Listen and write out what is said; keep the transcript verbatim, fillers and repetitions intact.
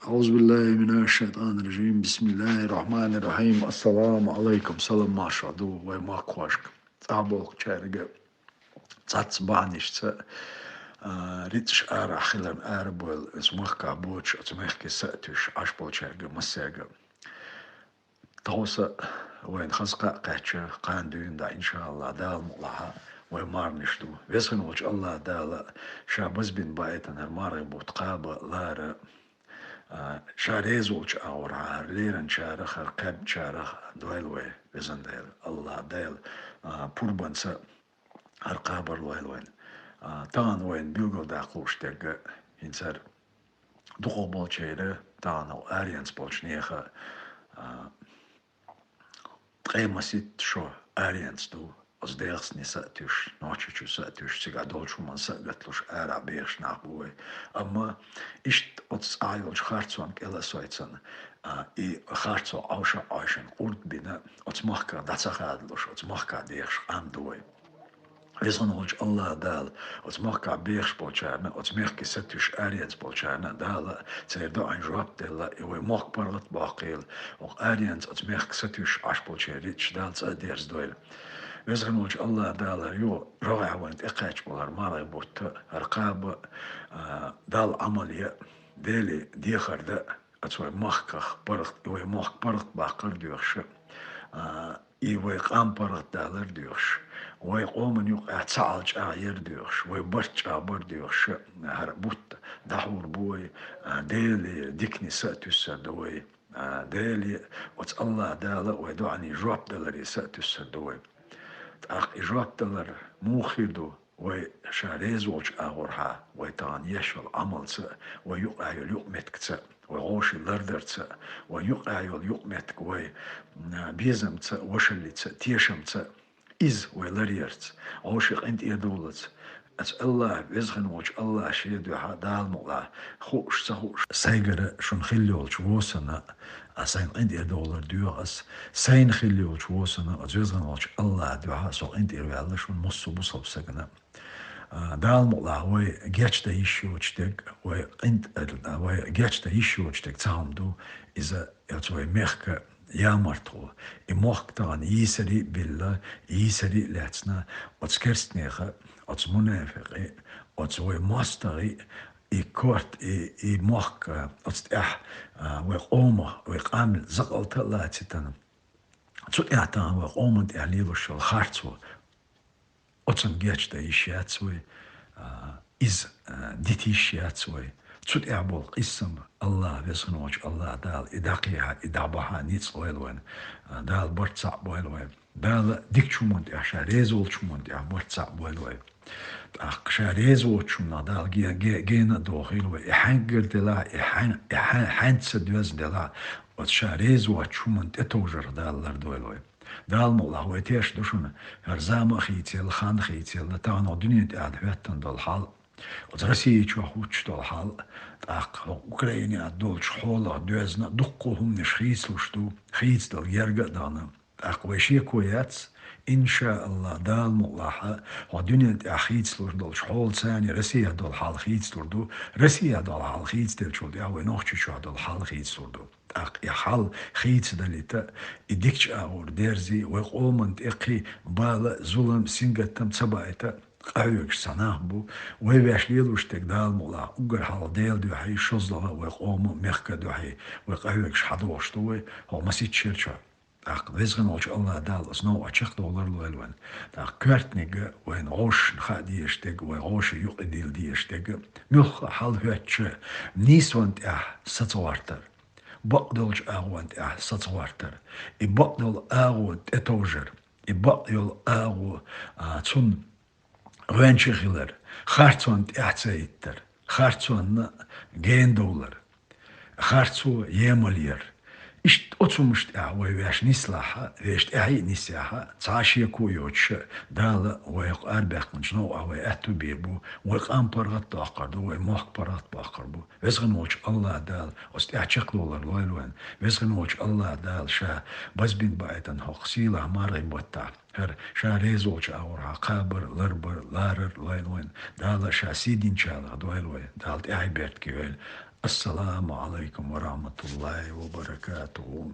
أعوذ بالله من الشيطان الرجيم. بسم الله الرحمن الرحيم. السلام عليكم. Салам-маршо ду вай махкахошка. ЦӀагӀа болчаьрга цхьацца бахьанашца, а, рицкъаш арахь хиларна арабовла, оцу махкахь боцуш, оцу мехкан са а туьйсуш Ӏаш болчаьрга массаьрга. Тховса вайна хаза кхаъ кхаьчча, кхана дуьйна дӀа, иншааллахӀ, Дала мукъалахь, вай марханаш ду. Веза хинна волчу АллахӀ Дала ша базбина баийтина хӀара мархин бутт кхаба, лара, а, ша реза волчу агӀор хӀара леринчарах, хӀара кхаьбначарах дойла вай, везан Дела, АллахӀ Дела, а, пурбанца хӀара кхабар лойла вайна. А, тахана вайна билгалдаккха лууш дерг хӀинца хӀара дукхах болчеран, тахана аренца болчу нехан, а, ткъе масийтта шо аренца ду, оцу дехцане са а туьйсуш, Нохчийчу са а туьйсуш, цигахь долчу хӀуманна са а гатлуш, арахь бехаш нах бу вай. Амма иштта оцу цӀахь йолчу харцонна кӀел а сойцан, а, и харцо Ӏовша а Ӏовшина, къурд а бина, оцу махках дӀа ца хадалуш, оцу махкахь дехаш къам ду вай. Веза хинна волчу АллахӀ Дала оцу махкахь бехаш болчарна, оцу мехкан са туьйсуш аренца болчарна Дала церан доӀанна жоп делла, и вай мохк паргӀат а боккхийла, хӀокху аренца оцу мехкан са туьйсуш Ӏаш болчеран рицкъаш Дала цӀа а дерзадойла. Веза хинна волчу АллахӀ Дала юха рогӀехь вайна тӀекхаьчна болу хӀара мархин бутт, хӀара кхаба, а, Далла Ӏамал ян, Деле дехар дан, оцу вай махках паргӀат, и вай мохк паргӀат баккхар а доьхуш, а, и вай къам паргӀатдалар а доьхуш, вай къоман юкъахь цхьаалла чӀагӀъяр а доьхуш, вай барт чӀагӀбар а доьхуш, хӀара бутт дӀахьур бу вай, а, Деле дикане са а туьссур ду вай, а, Деле оцу АллахӀ Дала вай доӀанна жоп даларе са а туьссур ду вай. ТӀаккха и жоп далар муха хир ду? Вай ша реза волчу агӀорхьа, вай тахана еш йолу Ӏамалца, вай юкъахь йолу юкъаметтигца, вай гӀовший лардарца, вай юкъахь йолу юкъаметтиг вай, м, безамца, вашаллица, тешамца, иза вай ларъярца, гӀовший къинтӀера довлаца. Аса АллахӀ, веза хинна волчу АллахӀ шен дуьхьа Дала мукъалахь, хууш, ца хууш, сайгара шуна хилла йолчу вон санна, а, сайна къинтӀера довлар доьху ас, сайна хилла йолчу вон санна, оцу веза хинна волчу АллахӀ дуьхьа со къинтӀера ваьлла шуна массо а бусалба стагана. А, Дала мукъалахь, вай гечдан йиш йоцуш дерг, вай къинтӀера, вай гечдан йиш йоцуш дерг цхьа хӀума ду, иза оцу вай мехкан ямартхо. И мохк тахана йийсаре а билла, йийсаре а лаьцна, оцу керстанеха, оцу мунафикъе, оцу вай мостагӀе, и корта, и, и мохк, а, оцу тӀехь, а, вай къомах, вай къам закъалта а лацитана. Цу тӀехь тахана вай къоман тӀехь лелош йолу харцо. Оцунна гечдан йиш яц вай, а, иза, а, дита йиш яц вай. Цу тӀехь болу къийсам АллахӀ, веза хинна волчу АллахӀ Дала и дӀакхехьа, и дӀабахьа ницкъ лойла вайна. А, Дала барт цхьаъ бойла вай. Дала дикачу хӀуманна тӀехь, ша реза волчу хӀуманна тӀехь барт цхьаъ бойла вай. ТӀаккха ша реза воцучунна Дала ге-, ге-, гена а дохийла вай. И хьаьнгара делахь, и хьаьн-, и хьаьн-, хьаьнца доьзна делахь, оцу ша реза воцучу хӀуманна тӀетовжарх Дала лардойла вай. Дала мукъалахь, вай тешна ду шуна, хӀара зама а хийцаелла, хан а хийцаелла, тахана дуьнен тӀехь хӀоьттина долу хьал, оцу Россия чохь хӀуттуш долу хьал, тӀаккха хӀокху Украине а долчу хьолах доьзна дуккха а хӀуманаш хийцалуш ду, хийцадала герга а дахана. ТӀаккха вай шеко яц, иншааллахӀ, Дала мукъалахь, хӀокху дуьнен тӀехь хийцалуш долчу хьолаца Россия долу хьал хийцалур ду, Россия долу хьал хийцаделлачул тӀаьхьа вай Нохчийчохь долу хьал хийцалур ду. ТӀаккха и хьал хийцадалийта, и дикачу агӀор дерзий, вай къоманна тӀе кхин бала, зулам, сингаттам ца баийта, къахьоьгуш цхьа нах бу. Вай ваьш лелош дерг Дала мукъалахь, уггар хьалха Делан дуьхьа, шозлагӀа вай къоман, мехкан дуьхьа, вай къахьоьгуш хьадогӀуш ду вай, хӀокху масийтта шера чохь. ТӀаккха веза хинна волчу АллахӀ Дала оцу новкъа чекхдовлар лойла вайна. ТӀаккха коьртаниг вайна гӀовшашна хаа дезаш дерг, вай гӀовший юкъа дилла дезаш дерг, муьлхха а хьал хӀоьттича, нийсонна тӀехь сацагӀортар, бакъдолчу агӀонна тӀехь сацагӀортар, и бакъдолу агӀо тӀетовжар, и бакъйолу агӀо, а, цунна гӀоьнча хилар, харцонна тӀаьхьа ца хӀиттар, харцонна гена довлар, харцо емал яр. Иштта оцу хӀуманаш тӀехь вай ваьш нислахь а, вешан тӀаьхье а нисъяхь а, цхьа а шеко а йоцуш а, Дала вай хӀокху арабаьккхинчу новкъахь вай аьтту бийр бу, вай къам паргӀат а доккхур ду, вай мохк паргӀат а боккхур бу. Веза хинна волчу АллахӀ Дала оцу тӀехь чекхдовлар лойла вайна. Веза хинна волчу АллахӀ Дала ша базбина баийтина хӀокху сийлахь мархин баттахь, хӀара ша реза волчу агӀорхьа кхабар, ларбар, ларар лойла вайна. Дала ша сий динчарах дойла вай. Дала тӀаьхье беркате йойла. السلام عليكم ورحمة الله وبركاته.